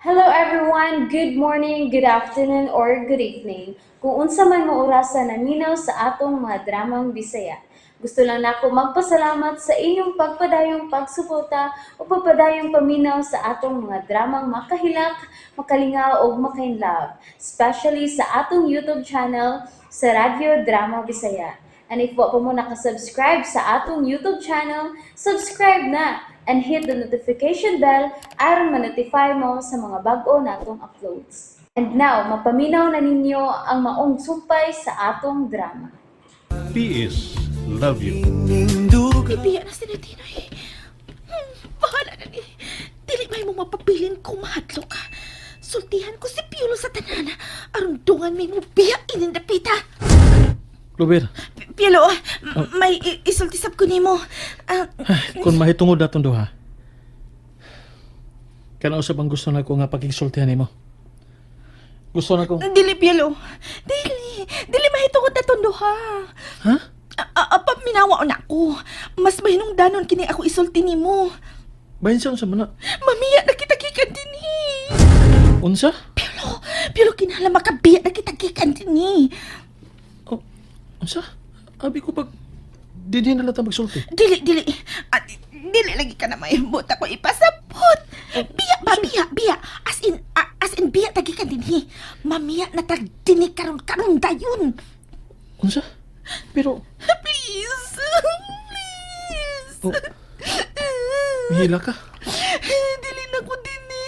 Hello everyone! Good morning, good afternoon, or good evening. Kung unsa man mo orasa naminaw sa atong mga dramang Bisaya. Gusto lang nako magpasalamat sa inyong pagpadayong pagsuporta o pagpadayong paminaw sa atong mga dramang makahilak, makalingaw ug makainlove, especially sa atong YouTube channel sa Radyo Drama Bisaya. And if wa pa mo nakasubscribe sa atong YouTube channel, subscribe na and hit the notification bell aron ma-notify mo sa mga bag-o natong uploads. And now, mapaminaw na ninyo ang maong sumpay sa atong drama. PS Love you. Bibiya na si Tinoy. Bahala na ni. Dili may mo mapabilin kung mahadlok ka. Sultihan ko si Piolo sa tanan. Aron dungan may mo biya ining dapita. Clover, Piolo, may isultisab ko nimo. Ah, kung mahitungod natong duha, kana usab ang gusto nako nga pagigsultihan nimo. Gusto nako. Dili, Piolo. Dili. Dili mahitungod na duha. Ha? Paminawa na ako. Mas mahinungdanon kini ako isulti nimo. Bahin sa unsa man na? Mamiya na kita gikan dinhi. Unsa? Piolo, Piolo, kinahanglan makabiya na kita gikan dinhi. Oh, unsa? Abi ko pag dinhi na lang ta magsulti. Dili, dili. Ah, dili lagi ka na mahimbot ako ipasabot. Biya ba, biya, biya. As in, as in biya tagi ka dinhi. Mamiya na tag dinhi karon karon dayon. Unsa? Pero Please. Please. oh, mihila ka. Dili na ko dinhi.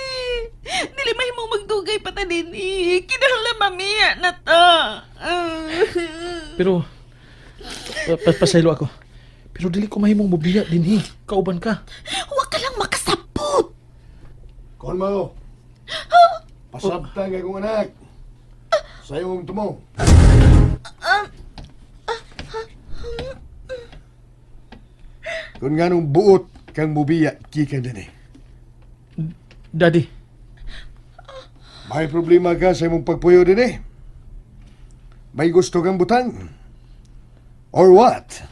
Dili mahimong magdugay pa ta dinhi. Kinahanglan mamiya na ta. Pero pasaylo ako. Pero dili ko mahimong mobiya dinhi. Kauban ka. Huwag ka lang makasabot. Kon mo. Pasabtang akong anak. Sa iyong tumo. Kung nganong buot kang mubiya gikan dinhi. Daddy, May problema ka sa imong pagpuyo dinhi. May gusto kang butang. Or what?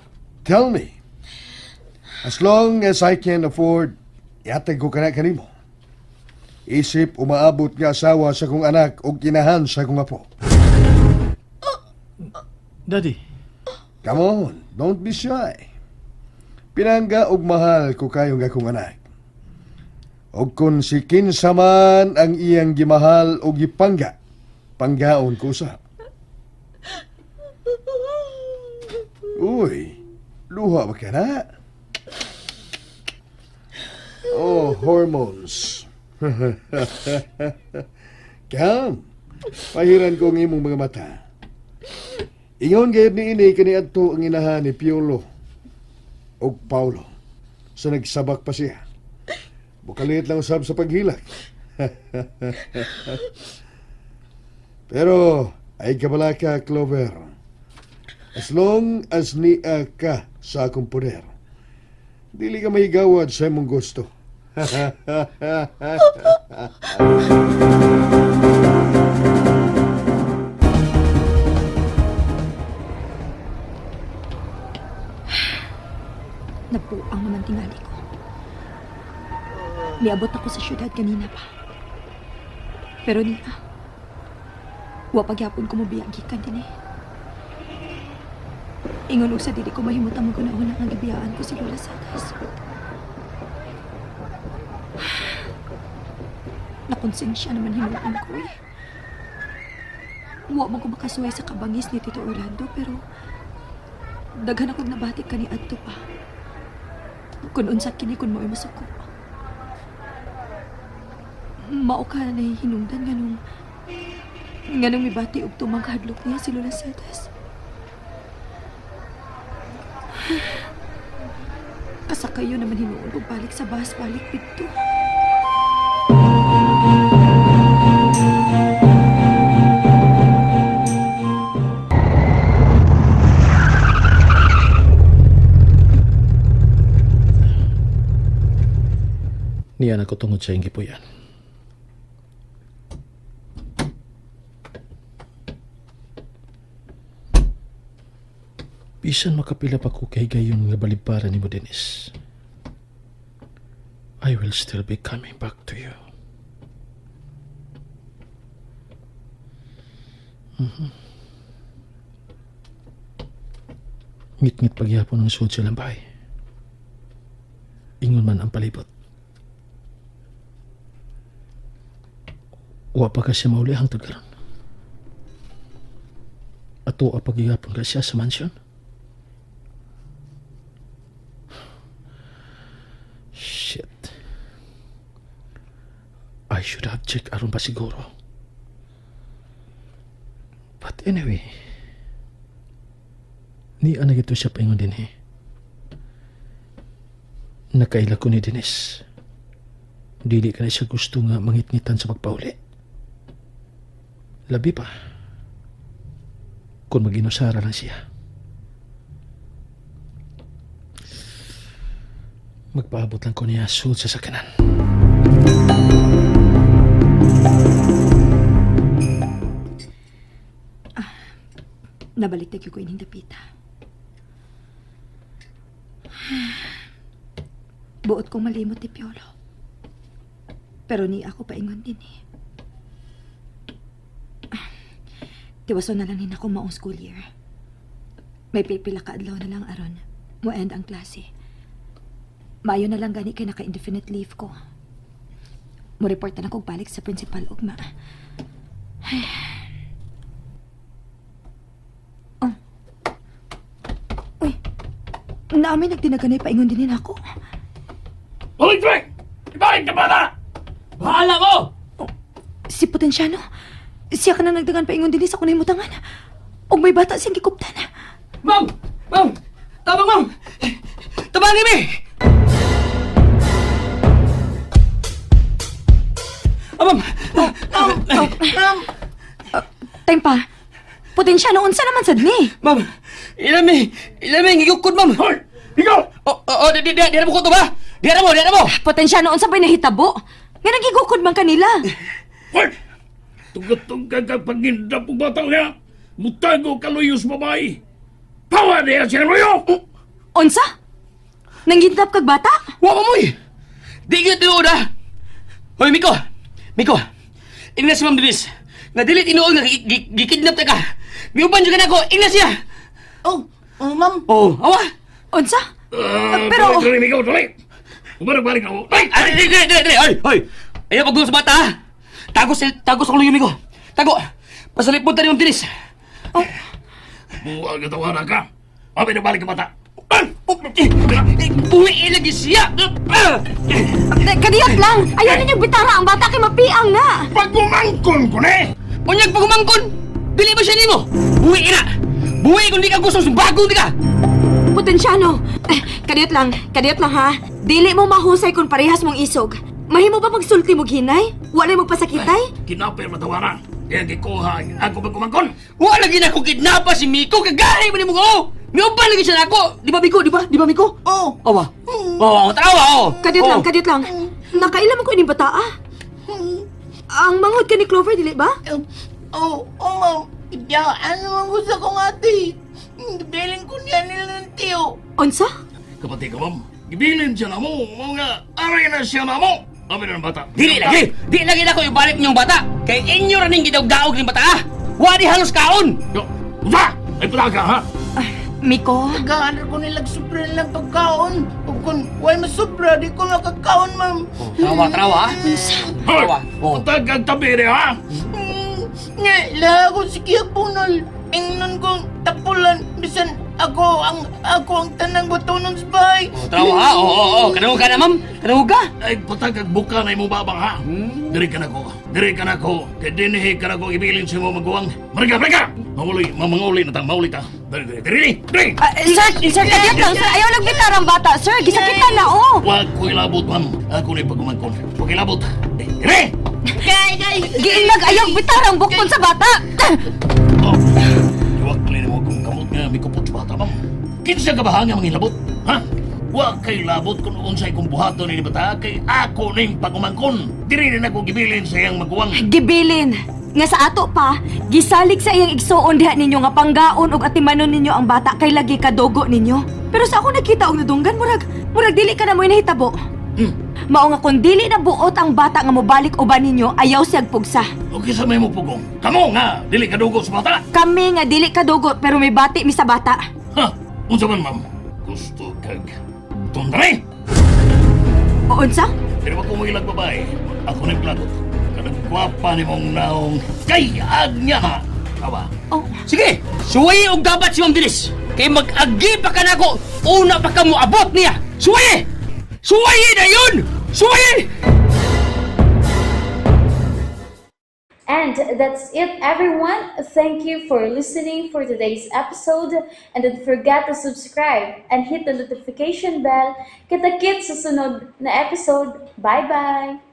Tell me. As long as I can afford, ihatag ko kana kanimo. Isip umaabot nga asawa sa kong anak o kinahan sa kong apo. Daddy. Come on, don't be shy. Pinangga og mahal ko kayong akong anak. Og kung si kinsa man ang iyang gimahal og gipangga, panggaon ko usab. Uy, luha ba ka na? Oh, hormones. Come, pahiran ko ang imong mga mata. Ingon gayud ni ini kaniadto ang inahan ni Piolo og Paulo sa nagsabak pa siya. Bukalit lang usab sa paghilak. Pero ay kabala ka, Clover. As long as niya ka sa akong poder, dili ka mahigawad sa imong gusto. Nabuang naman tingali ko. Miabot ako sa syudad kanina pa. Pero niya, wa pagyapon ko mobiya gikan din eh. Ingon og sa dili ko mahimot ang magunahuna ang gibiyaan ko si Lola Sadas. Nakonsensya naman hinuon ko eh. Wa man ko makasuway sa kabangis ni Tito Orlando, pero daghan akong nabati kani adto pa. Kung unsa kini kun mao'y masuko. Mao ka na nahihinungdan nganong mibati og tumang kahadlok niya si Lola Cedes. Kasakayo naman hinuon og balik sa bus balik didto. Niya na ko tungod sa iyong gipuyan. Bisan makapila pa ko kay gayon nga balibaran nimo, Dennis. I will still be coming back to you. Ngit-ngit pagyapon ang suod silang bahay. Ingon man ang palibot. Wa pa ka siya mauli hangtod karon. Ato a pagyapon ka siya sa mansion. Shit. I should have checked aron pa siguro. But anyway, ni ana gito siya paingon din eh. Nakaila ko ni Denise. Dili ka na siya gusto nga mangitngitan sa pagpauli. Labi pa. Kung mag-inusara lang siya. Magpaabot lang ko niya sud sa sakanan. Nabalik na gyud ko ining dapita. Buot kong malimot ni Piolo. Pero ni ako paingon din eh. Tiwason na lang ni ako maong school year. May pipila ka adlaw na lang aron. Mo end ang klase. Maayo na lang gani kay naka-indefinite leave ko. Mo report na lang kog balik sa principal ugma. Uy, namin nagtinaganay paingon din ako. Uy, Dre! Ibalik ka bata! Bahala mo! Si Potensyano, siya ka na nagdagan paingon din sa kunay mutangan. Og may bata siyang gikuptan. Ma'am! Ma'am! Tabang, ma'am! Tabangin mi! Ah, ma'am! Oh, Time pa. Potensyano, unsa naman sad ni? Ma'am! Ilami! Ilami! Ngigukod, ma'am! Hoy! Ikaw! Oh, oh, oh, di, di, di, di na mo ko to ba? Di na mo, di na mo! Potensyano, unsa ba'y nahitabo? Nga nagigukod man kanila. Hoy! Tugatong ka pagindap og bata niya! Mutago kaluyos babae! Pawa niya siya luyo! Unsa? Nanggintap kag bata? Wa mo moy! Di gyud tinuod ah! Hoy, Miko! Miko! Ingna si Ma'am Denise! Nga dili tinuod nga gikidnap ta ka! Miuban jud ka nako! Ingna siya! Oh, oh ma'am. Oh, awa! Unsa? Pero... Dali, dali, Miko, dali! Umarang balik ako. Ay! Ay, dili, dili, dili, dili! Hoy, hoy! Ayaw pagdulog sa bata, ha? Tagos, tagos ang luyo, Miko. Tago! Pasalipod ta ni Ma'am Denise. Buwag na tawanan ka! Abi na balik ka bata! Ay! Buhi lagi siya! Ah! Kadiyot lang! Ayaw ninyo bitara ang bata kay mapiang na! Pagumangkon ko ni! Unyag pagumangkon! Dili ba siya nimo? Buhi na! Buhi kung di ka gusto, sumbagong di ka! Potensyano! Eh, kadiyot lang ha. Dili mo mahusay kung parehas mong isog. Mahimo ba pagsulti mo hinay? Wala mo pasakitay? Kinapir matawaran! Kaya gikuha ako pagumangkon! Wala lagi na akong kidnapa si Miko! Kagahi ba ni mo ko? Miuban lagi siya nako! Di ba Miko? Di ba? Di ba Miko? Oh. Awa. Oo, tanawa, oh. Kadiyot lang, kadiyot lang. Nakaila mo ko ining bata ah. Ang mangod ka ni Clover, dili ba? Oh, oh ma'am. Ikaw, ano ang gusto kong ate? Gibilin ko niya nila ng tiyo. Unsa? Kapatid ka, ma'am. Gibilin siya na mo. Mga aray na siya na mo. Abi na ng bata. Dili lagi! Di lagi na ko ibalik niyong bata! Kay inyo ra ning gidaog-daog ning bata ah! Wa di halos kaon! Yo, usa! Ay palaga, ha? Miko? Tagahanar ko nilang sobra nilang pagkaon. Ug kung way masubra, di ko makakaon, ma'am. Trawa, trawa ah! Hoy! Trawa. Oh. Patag ang tabi niya, ha? Nga, laha ko si Kia Punol. Ingnon kong tapulan, bisan ako ang tanang butonon sa bahay. Oh, trawa ha! Oo, oo, oo. Kanangog ka na, ma'am! Kanangog ka! Ay patag ang buka na imong babang, ha? Diri ka na ko. Diri ka na ko. Kay dinhi ka na ko ibilin sa imong maguwang. Marga, marga! Mauli, mamanguli na tang mauli ta. Diri, diri, diri, diri! Ah, sir, sir, kadiyot lang, sir. Ayaw lang bitara ang bata, sir. Gisakitan na, oh. Wag ko ilabot, ma'am. Ako na pagumangkon. Huwag ilabot. Diri! Kay, kay! Giinag ayaw bitara ang bukton sa bata. Oh, iwak ni mo kung kamot nga may kupot sa bata, ma'am. Kinsa ka ba nga mga ilabot? Ha? Wa kay labot kung unsay kung buhaton ni bata kay ako ning pagumangkon. Diri na nako gibilin sa iyang maguwang. Gibilin. Nga sa ato pa, gisalig sa iyang igsuon diha ninyo nga panggaon og atimanon ninyo ang bata kay lagi kadogo ninyo. Pero sa ako nakita og nadunggan murag murag dili ka na mo'y nahitabo. Mao nga kung dili na buot ang bata nga mobalik uban ninyo, ayaw siyag pugsa. Okay sa may mo pugong. Kamo nga, dili kadugo sa bata. Kami nga dili kadugo pero may bati mi sa bata. Ha? Unsa man, ma'am? Gusto kag tundre? O unsa? Pero wag ko mo ilag babae. Ako na glagot. Kanang gwapa ni mong naong kay agnya ha. Awa. Oh, Sige, suwayi og dapat si Ma'am Denise. Kay mag-agi pa ka nako, una pa ka moabot niya. Suwayi! Suwayi na yun! Suwayi! And that's it, everyone. Thank you for listening for today's episode. And don't forget to subscribe and hit the notification bell. Kita-kits sa sunod na episode. Bye-bye!